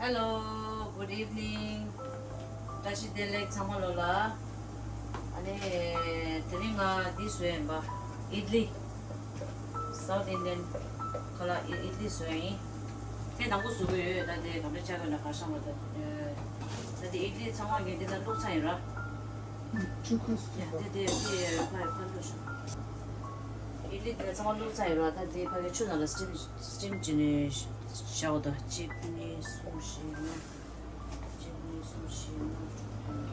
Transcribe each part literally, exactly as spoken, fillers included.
Hello, good evening. བཀྲ་ཤིས་བདེ་ལེགས་ཚང་མ་ལོ་ལ། ཨ་ནི་དེ་རིང་ང་འདི་བཟོས་ཡིན་པ། ཨིད་ལི། South Indian ཁ་ལག་ཨི་ཨིད་ལི་བཟོས་ཡིན། དེ་ནང་པོ་བཟོ་གི་ཡོད། ད་དེ་ག་འདྲ་ཆགས་ཡོད་ན་ག་ཤང་བ་ད། ད་དེ་ཨིད་ལི་ཚང་མ་ངས་འདི་ལ་བླུགས་ཚར་ཡིན་ར། ཆུ་ཁ་སི་ཡ་དེ་དེ་དེ་ཕ་ཕ་འགྲོ་ཤོག་ཨིད་ལི་དེ་ཚང་མ་བླུགས་ཚར་ཡིན་ར། ད་དེ་ཕ་གི་ཆུ་ནང་ལ་སི་ཊིམ་སི་ཊིམ་བྱས་ནས་བཞག་འོ། ད་གཅིག་གཉིས་གསུམ་བཞི་ལྔ། གཅིག་གཉིས་གསུམ་བཞི་ལྔ་དྲུག་བདུན།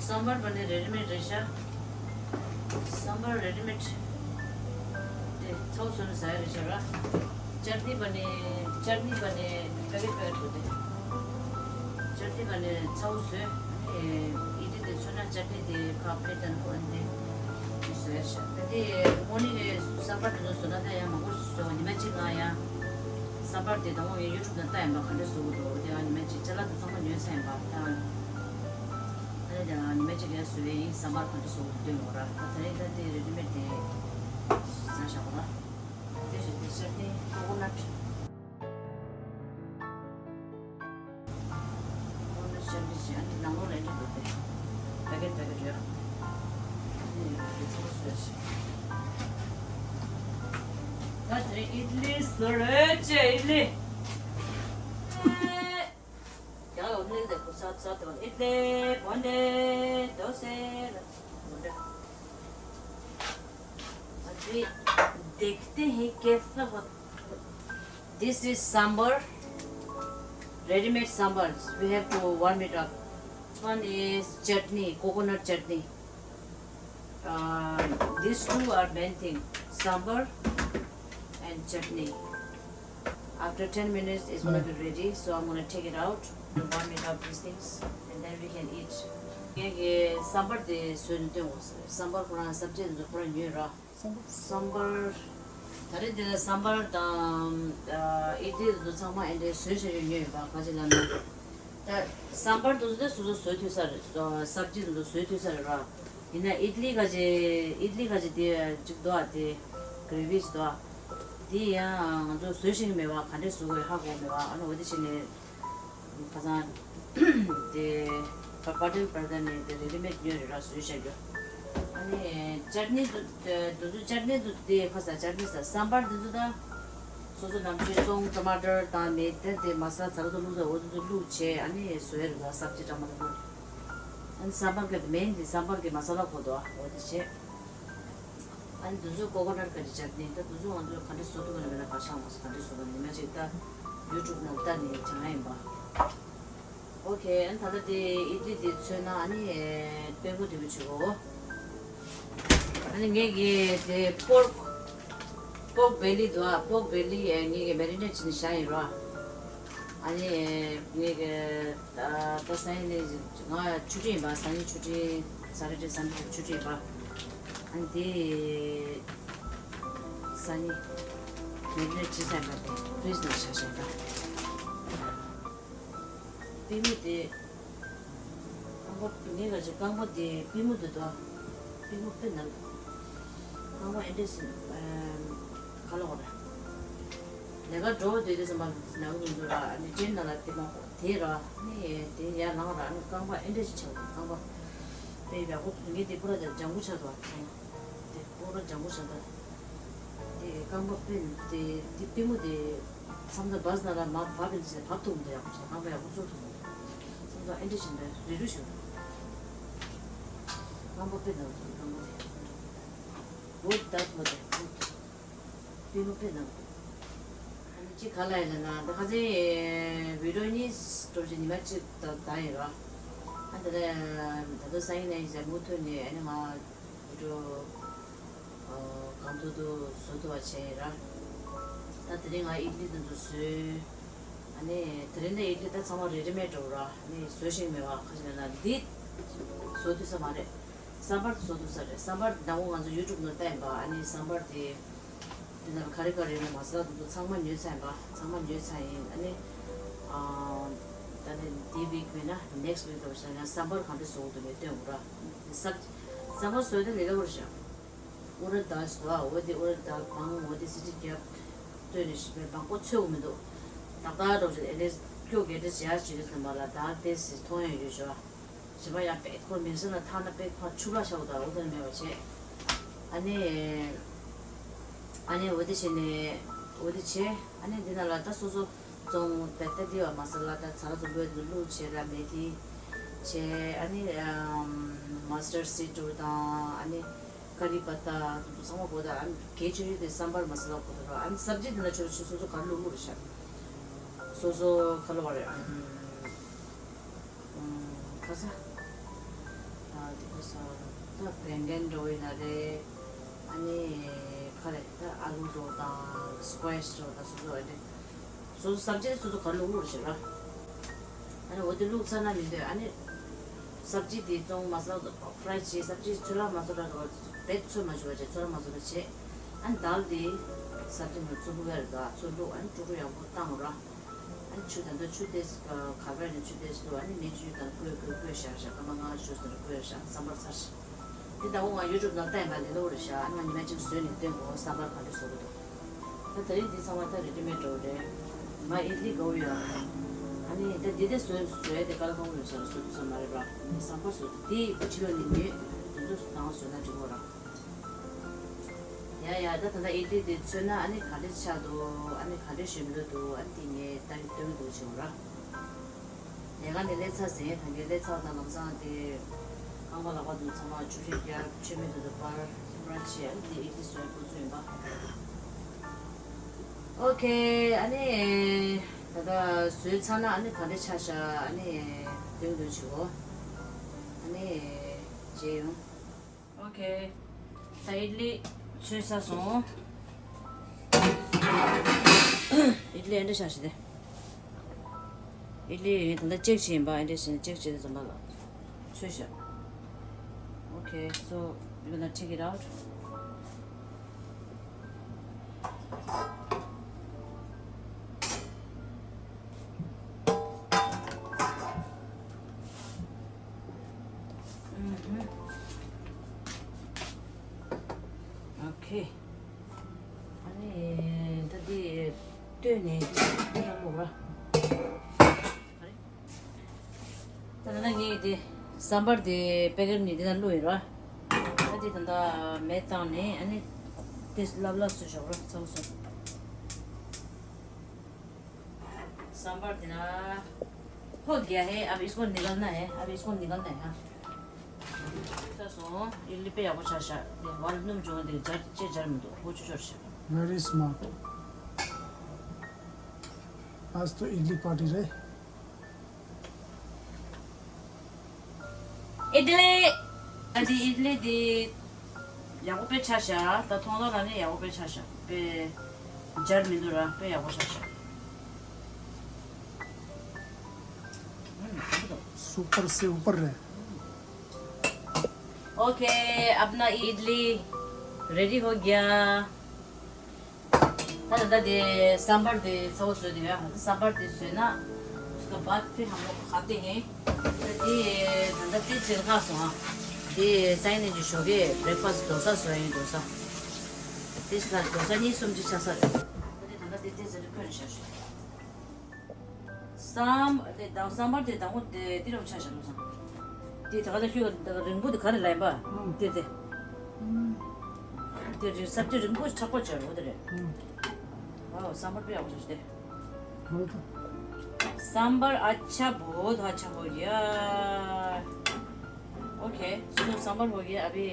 སམ་བར་བ་ནི་རེ་ཌི་མེཌ་རེད་ཤག་སམ་བར་རེ་ཌི་མེཌ། དེ་ཚ་བོ་བཟོས་ནས་ཟ་ཡ་རེད་ཤག་ར། ཅར་ནི་བ་ནི་ཅར་ནི་བ་ནི་པེ་ཀེ་ཊི་པེ་ཀེ་ཊི་འདུག་སྟེ། ཅར་ནི་བ་ནི་ཚ་བོ་བཟོས། ཨེ་ཨིད་ལི་དེ་ཚོས་ན་ཅར་ནི་དེ་ཁ་པེ་དང་ལྷོ་ཨན་དེ་བཟོས་ཤག་ད་དེ་མོ་ནི་རེ་སམ་བར་དེ་ཚོ་བཟོས་ན་ད་ཡང་མང་པོ་བཟོས། ཉི་མ་གཅིག་ང་ཡང་སམ་བར་དེ་དང་པོ་ངས་ཡུ་ཊུབ་ནང་ལྟ་ཡིན་པ། ག་འདྲ་བཟོ་དགོས་འདུག་དེ་ཡང་ཉི་མ་གཅིག་ཅ་ལག་དེ་ཚང་མ་ཉོས་ཚར་ཡིན་པ་ད། ཨ་ནི་དེ་ཡང་ཉི་མ་གཅིག་ཡང་བཟོས་པ་ཡིན། སམ་བར་ག་འདྲ་བཟོ་དགོས་འདུག་ར། ད་དེ་རིང་ད་དེ་རེ་ཌི་མེཌ་དེ་ཟ་བཞག་གོ་ར། དེ་བཞིན་དེ་ཤར་ཏེ་ཀོ་ཀོ་ནཊ། ཀོ་ཀོ་ནཊ་ཤར་ཏེ་བཞིན་ཨ་ནི་ནང་ལོགས་ལ་འདྲ་འདུག་སྟེ། པེ་ཀེ་ཊི་པེ་ཀེ་ཊི་ཡོད། ཨ་ནི་དེ་ཚོ་བཟོས་ཤིག་ད་དེ་ཨིད་ལི་བཟོ་རེད་ཅེ་ཨིད་ལི། क्या उन्हें देखो साथ साथ इडली बोंडे डोसे बोंडे। अभी देखते हैं कैसा होता। This is sambar, ready-made sambar. We have to warm it up. This one is chutney, coconut chutney. Uh, these two are main thing, sambar and chutney. After ten minutes, it's gonna be ready. So I'm gonna take it out and warm it up, these things, and then we can eat. ངས་སམ་བར་དེ་བཟོས་ནས་སྟོན་དགོས་ཟེར། སམ་བར་ཁོ་རང་སབ་ཇི་དེ་ཚོ་ཁོ་རང་ཉོས་ར། སམ་བར། ད་རེས་འདི་ལ་སམ་བར་དང་ཨིད་ལི་དེ་ཚོ་ཚང་མ་ཨེ་འདྲའི་བཟོས་བྱས་ཉོས་ཡོད་པ། ག་ཅི་ལབ་ན། ད་སམ་བར་དེ་ཚོ་དེ་སོ་སོ་བཟོས་ཐུབ་ས་རེད། སོ་སབ་ཇི་དེ་ཚོ་བཟོས་ཐུབ་ས་རེད་ར། ཡིན་ན་ཨིད་ལི་ག་ཅི་ཨིད་ལི་ག་ཅི་དེ་ཅིག་འདུག་ཨ། དེ་གྷི་རེ་བི་ཅིག་འདུག་ཨ། དེ་ཡང་ང་ཚོ་བཟོས་ཤེས་ཀྱི་མེད་པ། ག་འདྲས་བཟོ་དགོས་ཧ་གོ་མེད་པ། ཨ་ནི་འོ་དེ་བྱས་ནས་ཁ་སང་དེ་པ་པ་ཊེལ་བར་དར་ནས་དེ་རེ་ཌི་མེཌ་ཉོས་རེད་ར། བཟོས་བཞག་རྒྱུ། ཨ་ནི་ཅར་ནི་དེ་དེ་ཚོ་ཅར་ནི་དེ་དེ་ཁ་ས་ཅར་ནི་ས་སམ་བར་དེ་ཚོ་ད། སོ་སོ་ནམ་ཕྱེ་ཚོང་ཊ་མ་ཊར་དང་མེད་དེ་དེ་མ་ས་ལ་ཚ་ལ་ཚོ་བླུགས་ས་འོ་དེ་ཚོ་བླུགས་བྱས་ཨ་ནི་བཟོས་རེད་ལ། སབ་ཇི་ཊ་མ་ཊར་བླུགས། ཨ་ནི་སམ་བར་གི་མེན་དེ་སམ་བར་གི་མ་ས་ལ་གོ་དོ་འོ་དེ་བྱས། ཨ་ནི་དེ་ཚོ་ཀོ་ཀོ་ནཊ་ག་ཅི་ཅར་ནི་ད་དེ་ཚོ་ང་ཚོ་ག་འདྲ་བཟོ་ཐུབ་ཀྱི་ན་མེད་ན་ག་ཤང་བ་ས་ག་འདྲ་བཟོ་གི་ན་ཉི་མ་ཅིག་ད་ཡུ་ཊུབ་ནང་ལྟ་ནས་སྦྱང་ཡ་ཡིན་པ། ཨོ་ཁེ། ཨ་ནི་ད་ལྟ་དེ་ཨིད་ལི་དེ་ཚོས་ན་ཨ་ནི་པད་མོ་དེ་བུ་བྱེད་གོ། ཨ་ནི་ངས་ཀྱི་དེ་པོར་པོག་བེ་ལི་འདུག་ཨ། པོག་བེ་ལི་ངས་ཀྱི་མེ་རི་ནེཊ་བྱས་ནས་བཞག་ཡིན་རོ། ཨ་ནི་ངས་ཀྱི་ད་སང་ཉིན་ནས་ང་ཆུ་ཊི་ཡིན་པ། སང་ཉིན་ཆུ་ཊི། ས་ཊར་ཌེ་སན་ཌེ་ཆུ་ཊི་ཡིན་པ། ཨ་ནི་དེ་སང་ཉིན་མེ་རི་ནེཊ་བྱས་ཚར་བ་དེ་ཕི་རིཇ་ནང་བཞག་བཞག་ཡིན་པ། པུས་མོ་དེ། རྐང་པ་ངའི་ག་ཅིག་རྐང་པ་དེ་པུས་མོ་དེ་དོ། པུས་མོ་དཔེ་ནག་འདུག་རྐང་པ་ཨེ་འདྲས་སེ་ག་ལ་འོ་ར། ལས་ཀ་འགྲོ་བ་དུས་དེ་ཙམ་པ་ནག་འདུག་འདུག་ར། ཨ་ནི་ཅན་ནང་ལ་དེ་མ་དེ་ར་ནི་དེ་ཡར་ལངས་ར། ཨ་ནི་རྐང་པ་ཨེ་འདྲས་ཞིག་ཆགས་འདུག་རྐང་པ་དཔེ་ཡག་པོ་ངས་དེ་པུ་ར་དེ་ལྗང་གུ་ཆགས་འདུག་རྐང་པ། དེ་ཀོ་ར་ལྗང་གུ་བྱ་ད། དེ་རྐང་པ་དཔེ་དེ་དེ་པུས་མོ་དེ་མཚམས་དང་བཱས་ནང་ལ་མར་བབས་ཡིན་ཟེར་བབས་ཐུབ་མི་འདུག་ཡག་པོ་བྱ། རྐང་པ་ཡག་པོ་བཙུགས་ཐུབ་མི་འདུག་མཚམས་དང་ཨེ་འདྲ་བྱས་ནས་རི་རུ་ཞུ། རྐང་པ་དཔེ་ནག་འདུག་རྐང་པ་དེ། བུད་ད་ཐོ་དེ་བུད། པུས་མོ་དཔེ་ནག་འདུག་ཨ་ནི་གཅིག་ག་ལ་ཡིན་ལབ་ན་ད་ཁ་སང་བི་ཌི་ཡོ་གཉིས་སྤྲོ་ཆེ་ཉི་མ་གཅིག་ད་ད་ཡིན་རོ། ཨ་ད་ལ་ད་དུང་སང་ཉིན་ནས་ཡིན་ཟེར་མུ་མཐུད་ནས་ཨ་ནི་ང་བི་ཌི་ཡོ། གང་ཐུབ་ཐུབ་བཟོ་ཐུབ་པ་བྱས་ཡིན་ར། ད་དེ་རིང་ང་ཨིད་ལི་དེ་ཚོ་བཟོས། ཨ་ནི་དེ་རིང་ནས་ཨིད་ལི་ད་ཚང་མ་རེ་ཌི་མེཌ་འགྲོ་ར། ཨ་ནི་བཟོ་ཤེས་མེད་པ་ཁ་ཤས་ལ་ན་འདི་བཟོ་ཐུབ་ས་མ་རེད། སམ་བར་བཟོ་ཐུབ་ས་རེད། སམ་བར་ནང་པོ་ང་ཚོ་ཡུ་ཊུབ་ནང་བལྟས་ཡིན་པ། ཨ་ནི་སམ་བར་དེ་ དེ་ནང་ག་རེ་ག་རེ་ཡོད་ན་མ་སཱ་ལ་དེ་ཚོ་ཚང་མ་ཉོས་ཚར་ཡིན་པ། ཚང་མ་ཉོས་ཚར་ཡིན། ཨ་ནི་ཨ་ད་ནི་འདི་ཝིག་མིན་ན་ནེག་སི་ཝིག་ལ་བྱས་ན་སམ་བར་གང་འདྲ་བཟོ་དགོས་འདུག་ནས་སྟོན་དགོས་ར། སམ་སམ་བར་བཟོས་དེ་ལས་སླ་པོ་རེད་ཤག་ཨུ་ར་དཱལ་ཟེར་བ། འོ་དེ་ཨུ་ར་དཱལ་བང་། འོ་དེ་སི་ཊི་རྒྱབ་བཏོན་ནས་ཞིབ་པའི་མང་པོ་ཚོད་དགོས་མི་འདུག་ཏག་ཏག་འགྲོ་བྱས་ཨེ་ལེ་སྐྱོ་གལ་ཏེ་ཞག་ཅིག་རེད་ཟེར་བ་ལ་དཱལ་དེ་སི་མཐོང་ཡོང་ཡོད་ཤག་བྱས་པ་ཡང་པེ་ཁོ་མིང་སྲིང་ལ་ཐང་ན་པེ་ཕར་ཆུ་ལ་ཤ་བོ་དང་འོ་དེ་མེད་པ་བྱས། ཨ་ནི་ཨ་ནི་འོ་དེ་བྱས་ནས་འོ་དེ་བྱས། ཨ་ནི་འདི་ནང་ལ་ད་སོ་སོ་བཙོང་ད་ད་འདི་བ་མ་སཱ་ལ་ད་ཚ་ལ་བཙོང་པོའི་དེ་བླུགས་བྱས་ར། མེ་ཐི་བྱས། ཨ་ནི་མ་སི་ཊར་སི་ཌི་དང་ཨ་ནི་ཀ་རི་པ་ཏ་དེ་ཚོ་ཚང་མ་དགོས་ད། ཨ་ནི་གལ་ཆེ་ཤོས་དེ་སམ་བར་མ་སཱ་ལ་དགོས་ད་ར། ཨ་ནི་སབ་ཇི་དེ་ལ་ཆོ་ཆོ་སོ་སོ་ག་རེ་བླུགས་བླུགས་རེད་ཤག་སོ་སོ་ག་རེ་བླུགས་པ་རེད། ཨམ། ཁ་ས། ཨ་དེ་ཁ་ས། ད་བེང་གན་འགྲོ་ཡིན་ན་རེད། ཨ་ནི་ཁ་རེད། ད་ཨ་ལུ་འགྲོ་དང་སི་ཀོ་ཡེ་ཤི་འགྲོ་དང་སོ་སོ་ཨ་ནི་སོ་སོ་སབ་ཇི་སོ་སོ་ག་རེ་བླུགས་བླུགས་རེད་ཤག་ར། ཨ་ནི་འོ་དེ་བླུགས་ཚར་ན་མི་འདོད། ཨ་ནི་སབ་ཇི་དེ་བཙོང་མ་སཱ་ལ་ཕ་རའི་བྱས། སབ་ཇི་ཚོད་ར་མ་ཚོད་ར་ར་བེད་ཚོད་མ་བྱུང་བ་བྱས། ཚོད་ར་མ་ཚོད་ར་བྱས། ཨ་ནི་དཱལ་དེ་སབ་ཇི་མ་ཚོད་བུ་བེར་ག་ཚོད་བླུགས། ཨ་ནི་དཀྲུག་དཀྲུག་ཡག་པོ་བཏང་ར། ཨ་ནི་ཆུ་ད་ལྟ་ཆུ་དེ་ག་བེར་ནས་ཆུ་དེ་བླུགས། ཨ་ནི་མེ་ཆུ་དང་བསྐོལ་བསྐོལ་བསྐོལ་བཞག་བཞག་སྐར་མ་ལྔ་བཅུ་ཙམ་བསྐོལ་བཞག་སམ་བར་ཚར་ཤག་འདི་ཟླ་བོ་ང་ཡུ་ཊུབ་ནང་བལྟས་པ་འདི་ལོ་རེ་བཞག་ཨ་ནི་ང་ཉི་མ་གཅིག་བཟོས་ནས་སྟོན་དགོས། སམ་བར་ག་འདྲ་བཟོ་གི་འདུག་ད་ད་རིང་འདི་ཚང་མ་ད་རེ་ཌི་མེ་ཌི་འདྲ་བོ་རེད། ང་ཨིཌ་ལི་དགའ་བོ་ཡོད། ཨ་ནི་ད་འདི་དེ་བཟོས་བཟོས་དེ་དཀའ་ལས་ཁག་པོ་ཡོད་ས་རེད། བཟོ་ཐུབ་ས་མ་རེད་པ། ཨ་ནི་སམ་བར་བཟོ་དེ་ཕྱི་ལོགས་ནས་ཉོས། དེ་ཚོ་ནང་བཟོས་ན་འགྲིག་གི་རེད། ཡ་ཡ། ད་ད་ལྟ་ཨིཌ་ལི་དེ་མཚོན་ན་ཨ་ནི་ག་འདྲ་ཆགས་འདུག་ཨ་ནི་ག་འདྲ་ཞིམ་པོ་འདུག་ཨ་ནི་དེ་ངས་ད་སྟོན་གྱི་འདུག་བྱེད་འོ་ར། ལས་ཀ་ནས་སླེབས་ཚར་ཟིན། ད་གིན་སླེབས་ཚར་དང་ལམ་སང་དེ་རྐང་པ་ལག་པ་དེ་ཚང་མ་ཆུ་རེས་བརྒྱབ། མཆོད་མེ་དེ་ཚོ་སྤར། ཁྱོད་རང་བྱས། ཨ་ནི་དེ་ཨིཌ་ལི་བཟོས་འགོ་ཚུགས་ཡིན་པ། ཨོ་ཁེ། ཨ་ནི་ད་ལྟ་བཟོས་ཚར་ན་ཨ་ནི་ག་འདྲ་ཆགས་ཤག་ཨ་ནི་སྟོན་གྱི་འདུག་བྱེད་འོ། ཨ་ནི་མཇལ་ཡོང་། ཨོ་ཁེ། ད་ཨིཌ་ལི་ཚོས་ཚར་སོང་། ཨིཌ་ལི་ཨེ་འདྲ་ཆགས་ཤག་དེ། ཨིཌ་ལི་ངས་ད་ལྟ་ཅེག་བྱས་ཡིན་པ། ཨེ་འདྲ་བྱས་ནས་ཅེག་བྱས་ཏེ་འཛོམས་པ་ལ་ཚོས་ཤག་ཨོ་ཁེ། So we're gonna take it out. ཨོ་ཁེ། ཨ་ནི་ད་འདི་བཏོན་ནས་འདི་ལ་བླུགས་ར། ད་ལྟ་ངས་འདི་སམ་བར་འདི་པེ་ཀེཊ་ནས་འདི་ལ་བླུགས་ཡོད་ར། ཨ་འདི་ད་ལྟ་མེ་བཏང་ནས་ཨ་ནི་འདི་ལབ་ལབ་བཟོས་ཞོག་ར། ཚ་བོ་སོང་། सांभर देना हो गया है, अब इसको निकालना है, अब इसको निकालना है। हाँ, ད་སོང་། ཨིཌ་ལི་དཔེ་ཡག་པོ་ཆགས་ཤག་དེ་བ་སྣུམ་བྱུང་དེ་སྦྱར་ཅེས་སྦྱར་མི་འདུག་ཧོ་ཆུ་ཆོར་ཤག Very smart. आज तो इडली पार्टी रहे. ཨིཌ་ལི། ཨ་འདི་ཨིཌ་ལི་འདི་ཡག་པོ་དཔེ་ཆགས་ཤག་ད་མཐོང་ཐོག་ལ་ནི་ཡག་པོ་དཔེ་ཆགས་ཤག་དཔེ་སྦྱར་མི་འདུག་ར། དཔེ་ཡག་པོ་ཆགས་ཤག Super से ऊपर रहे. ओके, अपना इडली रेडी हो गया. ད་ད་ལྟ་དེ་སམ་བར་དེ་ཚ་བོ་བཟོས་དེ་ཡོད། སམ་བར་དེ་བཟོས་ན་उसके बाद फिर हम लोग खाते हैं. དེ་ད་ལྟ་དེ་ཚེ་ཁ་སོང་ཨ། དེ་སའི་ནས་ཀྱི་ཞོགས་ཀས་breakfast डोसा བཟོས་ཡིན། डोसा དེ་ལ་डोसा གཉིས་གསུམ་ཅིག་ཆགས་ས་རེད། དེ་ད་ལྟ་དེ་དེ་ཟེར་དུས་ཁོས་ནས་བཞག་ཤག་སམ་དེ་དང་སམ་བར་དེ་དང་པོ་དེ་དེ་རུ་ཆ་བཞག་འདུག་སམ། དེ་ད་ག་ད་ཤུ་ག་རིང་པོ་དེ་ག་རེ་ལ་ཡིན་པ། ཨང་། དེ་དེ། ཨང་། དེ་རེད། སབ་ཇི་རིང་པོ་ཆགས་པོ་བྱས་རོ་དེ་རེད། ཨང་། ཨའོ་སམ་བར་དཔེ་ཡག་པོ་བྱས་ཏེ། ཧོ་ད། सांभर अच्छा, बहुत अच्छा हो गया. ओके, सो सांभर हो गया. अभी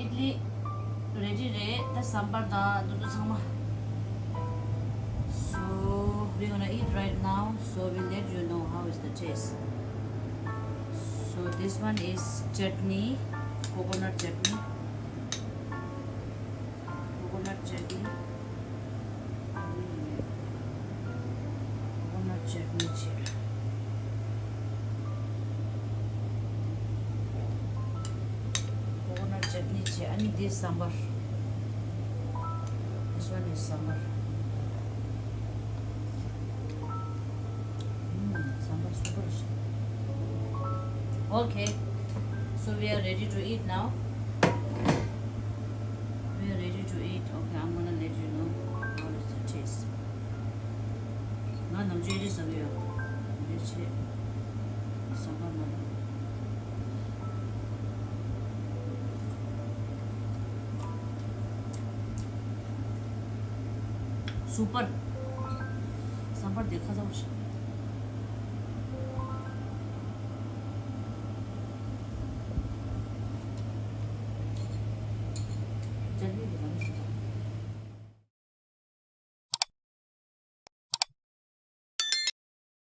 इडली रेडी रहे, ད་སམ་བར་དང་དེ་ཚོ་ཚང་མ། So we're gonna eat right now, so we'll let you know how is the taste. So this one is chutney, coconut chutney. Coconut chutney. Coconut chutney བྱས། Coconut chutney བྱས། ཨ་ནི་འདི་སམ་བར། This one is sambar. Mm, sambar super. Okay, so we are ready to eat now. We are ready to eat. Okay, I'm gonna let you know how is the taste. ང་ནམ་རྒྱུན་རེ་ཟ་གི་ཡོད། རེ་ཆེ། ཟམ་པ་ན། སུ་པར། ཟམ་པར་དེ་ཁ་ཚ་པོ་ཞིག